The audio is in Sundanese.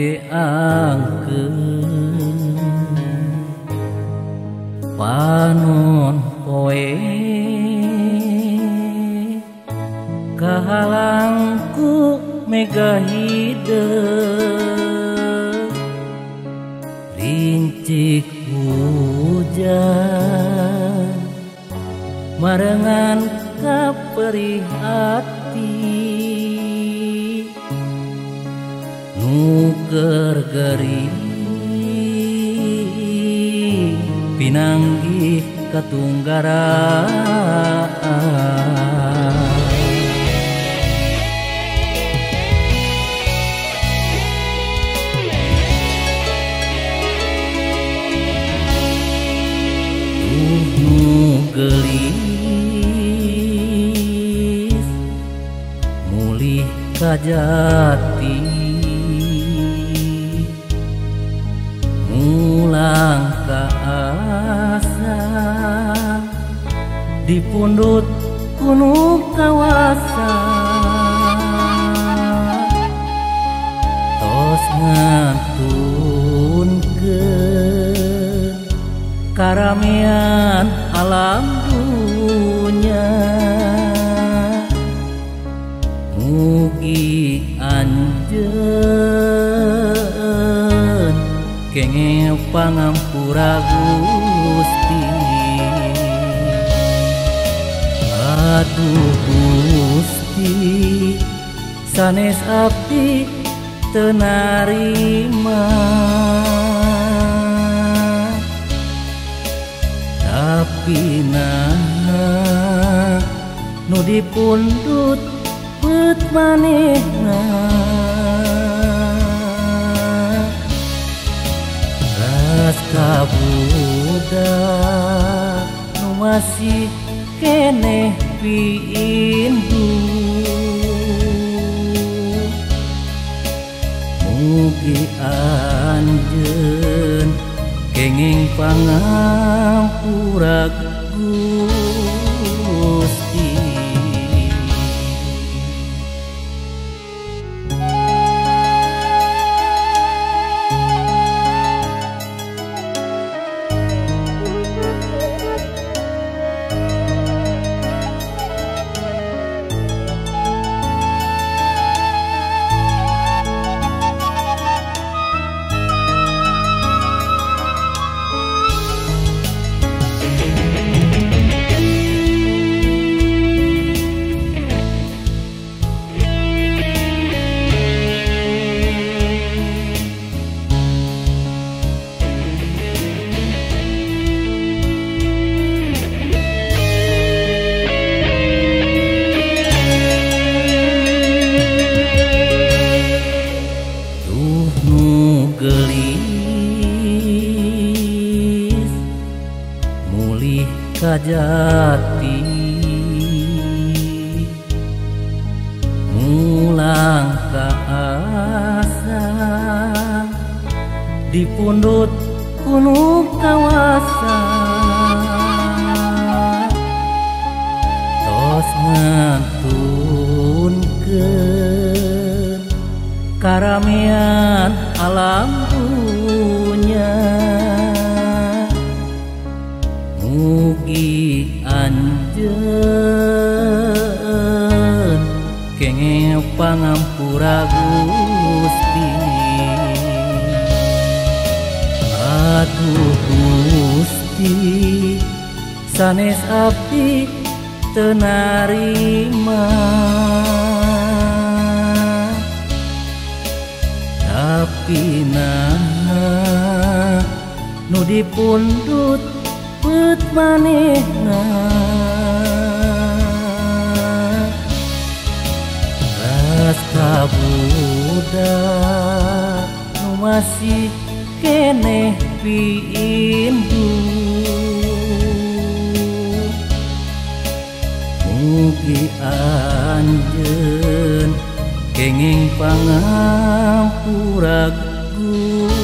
oge angkeun panon poe kahalangku mega hideung rincik hujan marengan kaperih hati nu keur gering pinanggih katunggaraan. Geulis mulih ka jati mulang ka asa dipundhut ku nu kawasa tos ngantunkeun karamean alam dunya. Mugi anjeun kenging pangampura Gusti. Aduh Gusti sanes abdi teu narima tapi naha nu dipundhut peut manehna ras ka budak nu masih keneh piindu. Mugi anjeun kenging pangampura Gusti. Geulis mulih ka jati mulang ka asa dipundhut ku nu kawasa tos ngantunkeun karamean alam dunya. Mugi anjeun kenging pangampura Gusti. Aduh Gusti sanes abdi teu narima tapi naha nu dipundhut peut manehna ras ka budak nu masih keneh piindu. Mugi anjeun kenging pangampura Gusti.